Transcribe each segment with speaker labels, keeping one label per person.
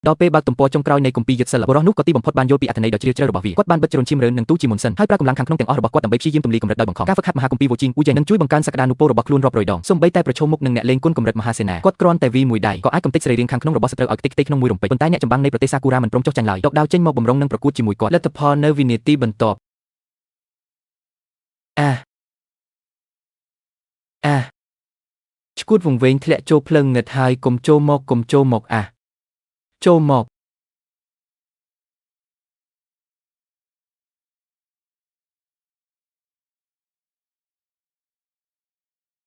Speaker 1: ដល់ពេលបើកទំព័រចុងក្រោយនៃគម្ពីរយុទ្ធសិល្បៈបុរសនោះក៏ទីបំផុតបានយល់ពីអត្ថន័យដ៏ជ្រាលជ្រៅរបស់វាគាត់បានបិទជ្រនឈាមរើននិងទូជាមុនសិនហើយប្រើកម្លាំងខាងក្នុងទាំងអស់របស់គាត់ដើម្បីព្យាយាមទម្លាយកម្រិតដោយបង្ខំការហ្វឹកហាត់មហាគម្ពីរវូជីងវូយ៉េងនឹងជួយបង្កើនសក្តានុពលរបស់ខ្លួនរាប់រយដងសូម្បីតែប្រឈមមុខនឹងអ្នកលេងគុណកម្រិតមហាសេនាគាត់គ្រាន់តែវីមួយដៃក៏អាចកំទេចសរីរាង្គខាងក្នុងរបស់សត្រូវឲ្យខ្ទេចខ្ទេចក្នុងមួយរំពេចប៉ុន្តែអ្នកចម្បាំងនៃប្រទេសសាគូរ៉ាមិនព្រមចុះចាញ់ឡើយដកដាវចេញមកបំរុងនឹងប្រកួតជាមួយគាត់លទ្ធផលនៅវិនាទីបន្ទាប់អាអាឈួតវង្វេងធ្លាក់ចូលភ្លើងងឹតហើយកុំចូលមកកុំចូលមកអាចូលមក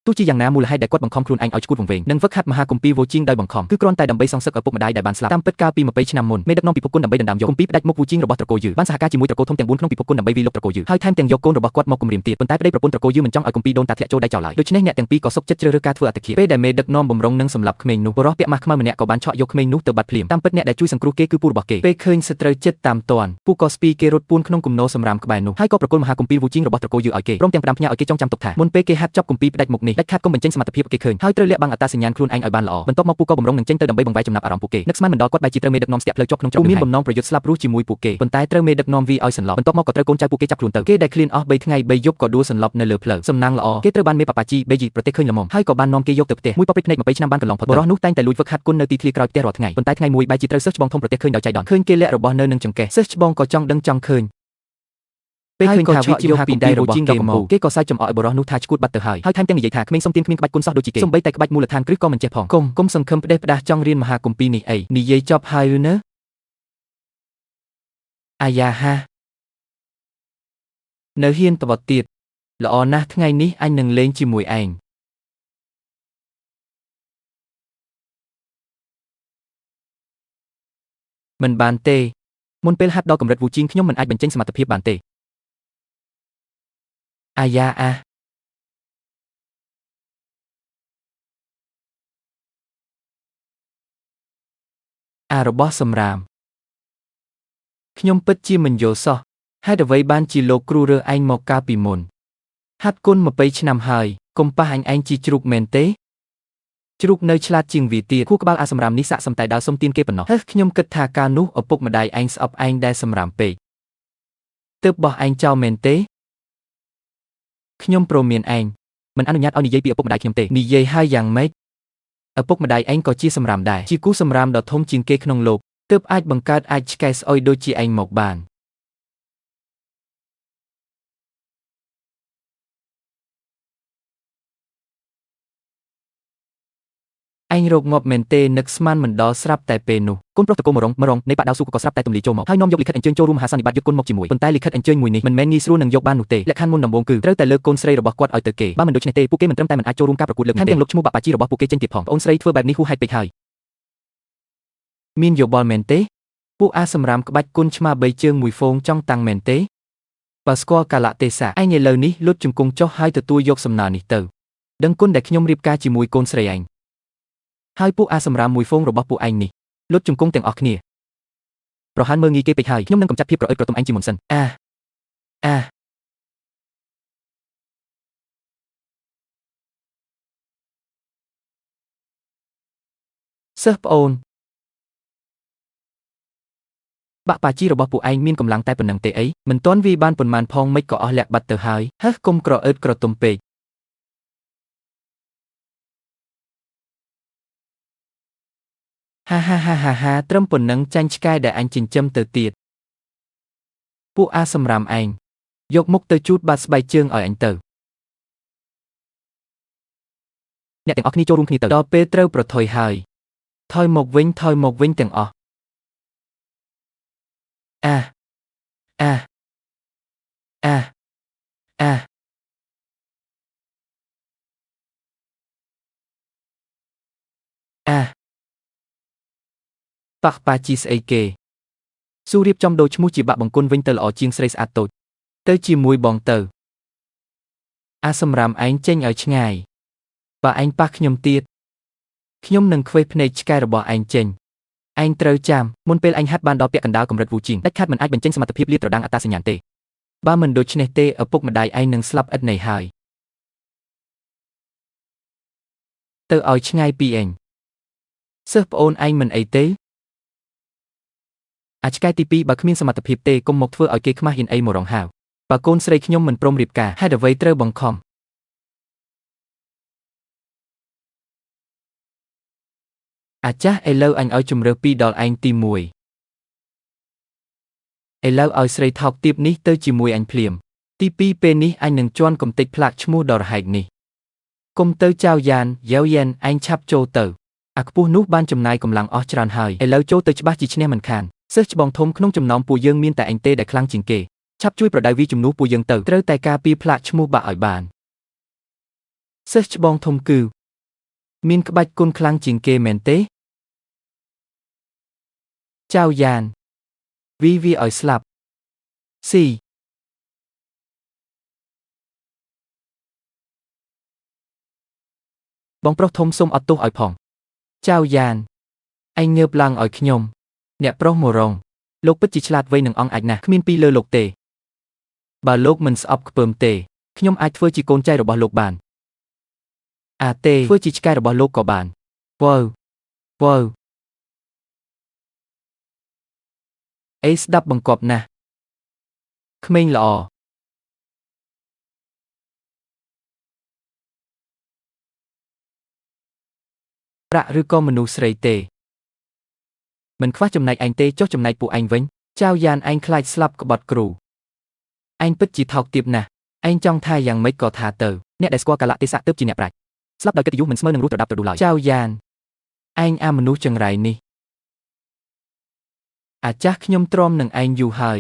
Speaker 1: ទោះជាយ៉ាងណាមូលហេតុដែលគាត់បង្ខំខ្លួនឯងឲ្យឈួតវង្វេងនិងហ្វឹកហាត់មហាគម្ពីរវូជីងដោយបង្ខំគឺគ្រាន់តែដើម្បីសងសឹកឪពុកម្ដាយដែលបានស្លាប់តាមពិតកាលពី20ឆ្នាំមុនមេដឹកនាំពិភពគុណដើម្បីដណ្ដើមយកគម្ពីរផ្ដាច់មុខវូជីងរបស់ត្រកូលយឺបានសហការជាមួយត្រកូលធំទាំង4ក្នុងពិភពគុណដើម្បីវាយលុកត្រកូលយឺហើយថែមទាំងយកកូនរបស់គាត់មកគំរាមទៀតប៉ុន្តែប្តីប្រពន្ធត្រកូលយឺមិនចង់ឲ្យគម្ពីរដូនតាធ្លាក់ចូលដៃចោលឡើយដូច្នេះអ្នកទាំងពីរក៏សុខចិត្តជ្រើសរើសការធ្វើអត្តឃាតពេលដែលមេដឹកនាំបំរុងនឹងសម្លាប់ក្មេងនោះបុរសពាក់ម៉ាស់ខ្មៅម្នាក់ក៏បានឆក់យកក្មេងនោះទៅបាត់ភ្លាមតាមពិតអ្នកដែលជួយសង្គ្រោះគេគឺពូរបស់គេពេលឃើញសត្រូវចិត្តតាមទាន់ពូក៏ស្ពីគេរត់ពួនក្នុងគំនរសម្រាមក្បែរនោះហើយក៏ប្រគល់មហាគម្ពីរវូជីងរបស់ត្រកូលយឺឲ្យគេព្រមទាំងផ្ដាំផ្ញើឲ្យគេចងចាំទុកថាមុនពេលគេហាត់ចប់គម្ពីរផ្ដាច់មុខនេះដាច់ខាតកុំបញ្ចេញសមត្ថភាពគេឃើញហើយត្រូវលាក់បាំងអត្តសញ្ញាណខ្លួនឯងឲ្យបានល្អបន្ទាប់មកពូក៏បំរុងនឹងចេញទៅដើម្បីបង្វែរចំណាប់អារម្មណ៍ពួកគេនឹកស្មានមិនដល់គាត់បែរជាត្រូវមេដឹកនាំស្ទាក់ផ្លូវជាប់ក្នុងច្រកមានបំណងប្រយុទ្ធស្លាប់រស់ជាមួយពួកគេប៉ុន្តែត្រូវមេដឹកនាំវាឲ្យសន្លប់បន្ទាប់មកក៏ត្រូវកូនចៅពួកគេចាប់ខ្លួនទៅគេដែលឃ្លានអស់3ថ្ងៃ3យប់ក៏ដួលសន្លប់នៅលើផ្លូវសំណាងល្អគេត្រូវបានមេប៉ាប៉ាជីបេជីប្រទេសឃើញល្មមហើយក៏បាននាំគេយកទៅផ្ទះមួយប៉ព្រិចភ្នែក20ឆ្នាំបានកន្លងផុតបុរសនោះតែងតែលួចហ្វឹកហាត់គុណនៅទីធ្លាក្រោយផ្ទះរាល់ថ្ងៃប៉ុន្តែថ្ងៃមួយបែរជាត្រូវសិស្សច្បងធំប្រទេសឃើញដោយចៃដន្យឃើញគេលាក់របស់នៅនឹងចង្កេះសិស្សច្បងក៏ចង់ដឹងចង់ឃើញពេលឃើញថាវាជាមហាគម្ពីររបស់គេមកគេក៏សើចចំអកឲ្យបុរសនោះថាឈួតបាត់ទៅហើយហើយថែមទាំងនិយាយថាក្មេងសុំទានគ្មានក្បាច់គុណសោះដូចជាគេសូម្បីតែក្បាច់មូលដ្ឋានគ្រឹះក៏មិនចេះផងកុំសង្ឃឹមផ្ដេសផ្ដាស់ចង់រៀនមហាគម្ពីរនេះអីនិយាយចប់ហើយឬនៅអាយ៉ាហានៅហ៊ានតបទៀតល្អណាស់ថ្ងៃនេះអញនឹងលេងជាមួយឯងមិនបានទេមុនពេលហាត់ដល់កម្រិតវូជីងខ្ញុំមិនអាចបញ្ចេញសមត្ថភាពបានទេអាយ៉ាអាអារបស់សម្រាមខ្ញុំពិតជាមិនយល់សោះហេតុអ្វីបានជាលោកគ្រូរើសឯងមកកាលពីមុនហាត់គុណ20ឆ្នាំហើយកុំប៉ះអញឯងជាជ្រូកមែនទេជ្រូកនៅឆ្លាតជាងវាទៀតខួរក្បាលអាសម្រាមនេះសាក់សំតែដើរសុំទានគេប៉ុណ្ណោះហេខ្ញុំគិតថាកាលនោះឪពុកម្ដាយឯងស្អប់ឯងដែលសម្រាមពេកទើបបោះឯងចោលមែនទេខ្ញុំព្រមមានឯងមិនអនុញ្ញាតឲ្យនិយាយពីឪពុកម្ដាយខ្ញុំទេនិយាយហើយយ៉ាងម៉េចឪពុកម្ដាយឯងក៏ជាសម្រាមដែរជាគូសម្រាមដ៏ធំជាងគេក្នុងលោកទើបអាចបង្កើតអាចឆ្កែស្អុយដូចជាឯងមកបានឯងរកងាប់មែនទេនឹកស្មានមិនដល់ស្រាប់តែពេលនោះកូនប្រុសតកូលមរងមរងនៃបាក់ដាវស៊ូក៏ស្រាប់តែទម្លាយចូលមកហើយនាំយកលិខិតអញ្ជើញចូលរួមមហាសន្និបាតយុទ្ធគុណមកជាមួយប៉ុន្តែលិខិតអញ្ជើញមួយនេះមិនមែនងាយស្រួលនឹងយកបាននោះទេលក្ខខណ្ឌមុនដំបូងគឺត្រូវតែលើកកូនស្រីរបស់គាត់ឲ្យទៅគេបើមិនដូច្នេះទេពួកគេមិនត្រឹមតែមិនអាចចូលរួមការប្រកួតលើកនេះទេថែមទាំងលុបឈ្មោះបាក់បាជីរបស់ពួកគេចេញទៀតផងប្អូនស្រីធ្វើបែបនេះហួសហេតុពេកហើយមានយោបល់មែនទេពួកអាសម្រាមក្បាច់គុណឆ្មាបីជើងមួយហ្វូងចង់តាំងមែនទេបើស្គាល់កាលៈទេសៈឯងឥឡូវនេះលុតជង្គង់ចុះហើយទទួលយកសំណើនេះទៅដឹងគុណដែលខ្ញុំរៀបការជាមួយកូនស្រីឯងហើយពួកអាសម្រាមមួយហ្វូងរបស់ពួកឯងនេះលុតជង្គង់ទាំងអស់គ្នាប្រហែលមើងងាយគេពេកហើយខ្ញុំនឹងកម្ចាត់ភាពក្រអឺតក្រទុំឯងជាមុនសិនអាអាសិស្សប្អូនបាក់ប៉ាជីរបស់ពួកឯងមានកម្លាំងតែប៉ុណ្ណឹងទេអីមិនទាន់វាបានប៉ុន្មានផងមិនក៏អស់លាក់បាត់ទៅហើយហេះគុំក្រអឺតក្រទុំពេកហាហាហាហាហាត្រឹមប៉ុណ្ណឹងចាញ់ឆ្កែដែលអញចិញ្ចឹមទៅទៀតពួកអាសម្រាមឯងយកមុខទៅជូតបាត់ស្បែកជើងឲ្យអញទៅអ្នកទាំងអស់គ្នាចូលរួមគ្នាទៅដល់ពេលត្រូវប្រថុយហើយថយមកវិញថយមកវិញទាំងអស់អាអាអាអាអាប៉ះប៉ាជីស្អីគេស៊ូរៀបចំដូរឈ្មោះជាបាក់បង្គន់វិញទៅល្អជាងស្រីស្អាតតូចទៅជាមួយបងទៅអាសម្រាមឯងចេញឲ្យឆ្ងាយបើឯងប៉ះខ្ញុំទៀតខ្ញុំនឹងខ្វេះភ្នែកឆ្កែរបស់ឯងចេញឯងត្រូវចាំមុនពេលឯងហាត់បានដល់ពាក់កណ្ដាលកម្រិតវូជីងដាច់ខាតមិនអាចបញ្ចេញសមត្ថភាពលាតត្រដាងអត្តសញ្ញាណទេបើមិនដូច្នេះទេឪពុកម្ដាយឯងនឹងស្លាប់ឥតន័យហើយទៅឲ្យឆ្ងាយពីឯងសិស្សប្អូនឯងមិនអីទេ ឆ្កែទី2បើគ្មានសមត្ថភាពទេកុំមកធ្វើឲ្យគេខ្មាស់ហ៊ានអីមករងហៅបើកូនស្រីខ្ញុំមិនព្រមរៀបការហេតុអ្វីត្រូវបង្ខំអាចាស់ឥឡូវអញឲ្យជំរើសពីរដល់ឯងទី1ឥឡូវឲ្យស្រីថោកទាបនេះទៅជាមួយអញភ្លាមទី2ពេលនេះអញនឹងជន់កំទេចផ្លាកឈ្មោះដល់រហែកនេះកុំទៅចៅយ៉ានយ៉ាវយ៉ែនឯងឆាប់ចូលទៅអាខ្ពស់នោះបានចំណាយកម្លាំងអស់ច្រើនហើយឥឡូវចូលទៅច្បាស់ជាឈ្នះមិនខានសិស្សច្បងធំក្នុងចំណោមពួកយើងមានតែឯងទេដែលខ្លាំងជាងគេឆាប់ជួយប្រដៅវីជំនួសពួកយើងទៅត្រូវតែការពារផ្លាកឈ្មោះបាក់ឲ្យបានសិស្សច្បងធំគឺមានក្បាច់គុណខ្លាំងជាងគេមែនទេចៅយ៉ានវីវាឲ្យស្លាប់ស៊ីបងប្រុសធំសូមអត់ទោសឲ្យផងចៅយ៉ានឯងងើបឡើងឲ្យខ្ញុំអ្នកប្រុសមរងលោកពិតជាឆ្លាតវៃនឹងអង្គអាចណាស់គ្មានពីលើលោកទេបើលោកមិនស្អប់ខ្ពើមទេខ្ញុំអាចធ្វើជាកូនចៅរបស់លោកបានអាទេធ្វើជាឆ្កែរបស់លោកក៏បានវ៉ាវវ៉ាវអេស្ដាប់បង្គាប់ណាស់ក្មេងល្អប្រាក់ឬក៏មនុស្សស្រីទេមិនខ្វះចំណែកឯងទេចុះចំណែកពួកឯងវិញចៅយ៉ានឯងខ្លាចស្លាប់ក្បត់គ្រូឯងពិតជាថោកទាបណាស់ឯងចង់ថាយ៉ាងម៉េចក៏ថាទៅអ្នកដែលស្គាល់កាលៈទេសៈទើបជាអ្នកប្រាជ្ញស្លាប់ដោយកិត្តិយសមិនស្មើនឹងរស់ត្រដាប់ត្រដួលឡើយចៅយ៉ានឯងអាមនុស្សចង្រៃនេះអាចាស់ខ្ញុំទ្រាំនឹងឯងយូរហើយ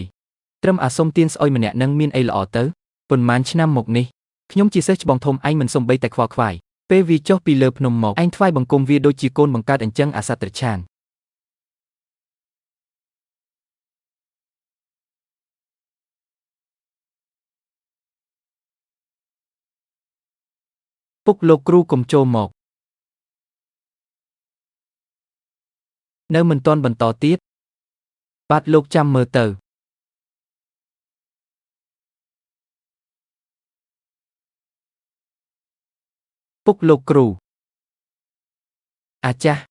Speaker 1: ត្រឹមអាសុំទៀនស្អុយម្នាក់នឹងមានអីល្អទៅប៉ុន្មានឆ្នាំមកនេះខ្ញុំជាសិស្សច្បងធំឯងមិនសំបីតែខ្វល់ខ្វាយពេលវាចុះពីលើភ្នំមកឯងថ្វាយបង្គំវាដូចជាកូនបង្កើតអញ្ចឹងអាសត្វត្រឆានពុកលោកគ្រូកុំចូលមកនៅមិនទាន់បន្តទៀតបាទលោកចាំមើលទៅពុកលោកគ្រូអាចាស់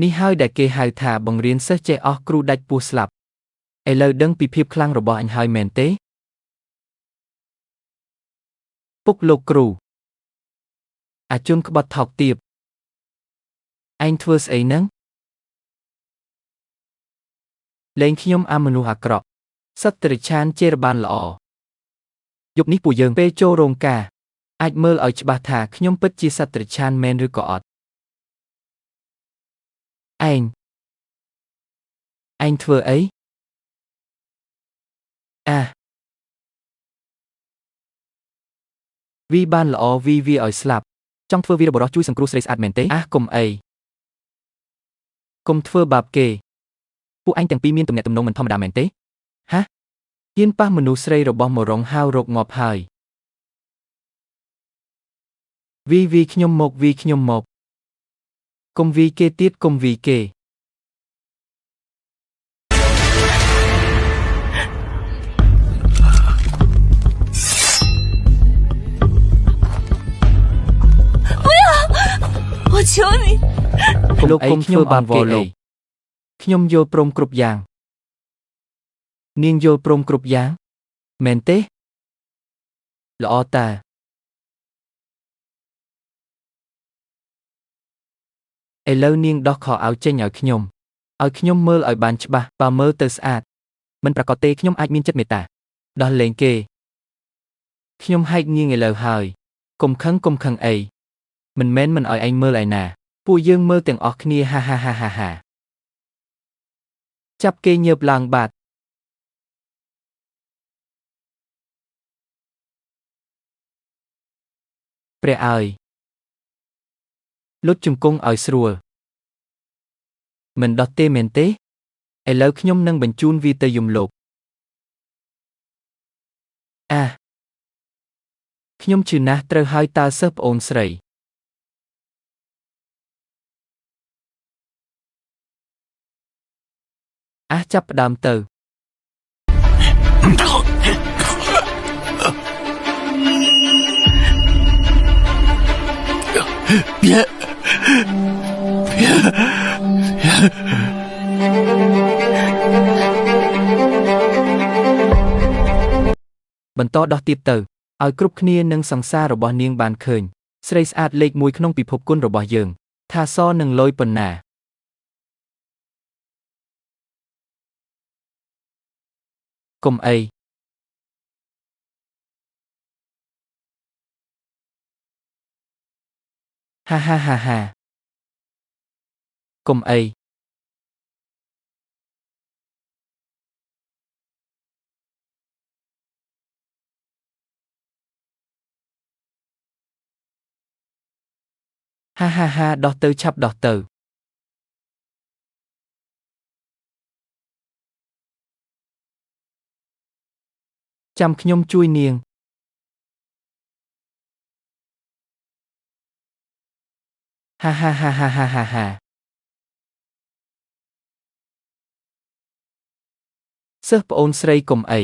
Speaker 1: នេះហើយដែលគេហៅថាបង្រៀនសិស្សចេះអស់គ្រូដាច់ពោះស្លាប់ឥឡូវដឹងពីភាពខ្លាំងរបស់អញហើយមែនទេពុកលោកគ្រូអាជនក្បត់ថោកទាបឯងធ្វើស្អីហ្នឹងលែងខ្ញុំអាមនុស្សអាក្រក់សត្វត្រឆានចេរបានល្អយប់នេះពួកយើងពេលចូលរោងការអាចមើលឲ្យច្បាស់ថាខ្ញុំពិតជាសត្វត្រឆានមែនឬក៏អត់ឯងឯងធ្វើអីអាវីបានល្អវីវាឲ្យស្លាប់ចង់ធ្វើវីរបុរសជួយសង្គ្រោះស្រីស្អាតមែនទេអាកុំអីកុំធ្វើបាបគេពួកឯងទាំងពីរមានទំនាក់ទំនងមិនធម្មតាមែនទេហាហ៊ានប៉ះមនុស្សស្រីរបស់មរងហាវរកងាប់ហើយវីវីខ្ញុំមកវីខ្ញុំមកកុំវីគេទៀតកុំវីគេ
Speaker 2: 我求你
Speaker 1: លោកកុំធ្វើបាបគេលោកខ្ញុំយល់ព្រមគ្រប់យ៉ាងនាងយល់ព្រមគ្រប់យ៉ាងមែនទេល្អតាឥឡូវនាងដោះខោអាវចេញឲ្យខ្ញុំឲ្យខ្ញុំមើលឲ្យបានច្បាស់បើមើលទៅស្អាតមិនប្រាកដទេខ្ញុំអាចមានចិត្តមេត្តាដោះលែងគេខ្ញុំហែកនាងឥឡូវហើយកុំខឹងកុំខឹងអីមិនមែនមិនឲ្យឯងមើលឯណាពួកយើងមើលទាំងអស់គ្នាហាហាហាហាហាចាប់គេញើបឡើងបាត់ព្រះអើយលុតជង្គង់ឲ្យស្រួលមិនដោះទេមែនទេឥឡូវខ្ញុំនឹងបញ្ជូនវាទៅយមលោកអាខ្ញុំឈឺណាស់ត្រូវហើយតើសិស្សប្អូនស្រីអាចាប់ផ្ដើមទៅ
Speaker 3: 别别别！
Speaker 1: បន្តដោះទៀតទៅឲ្យគ្រប់គ្នានឹងសង្សាររបស់នាងបានឃើញស្រីស្អាតលេខ1ក្នុងពិភពគុណរបស់យើងថាសនឹងលយប៉ុណ្ណាកុំអីហាហាហាហាកុំអីហាហាហាដោះទៅឆាប់ដោះទៅចាំខ្ញុំជួយនាងហាហាហាហាហាហាហាសិស្សប្អូនស្រីកុំអី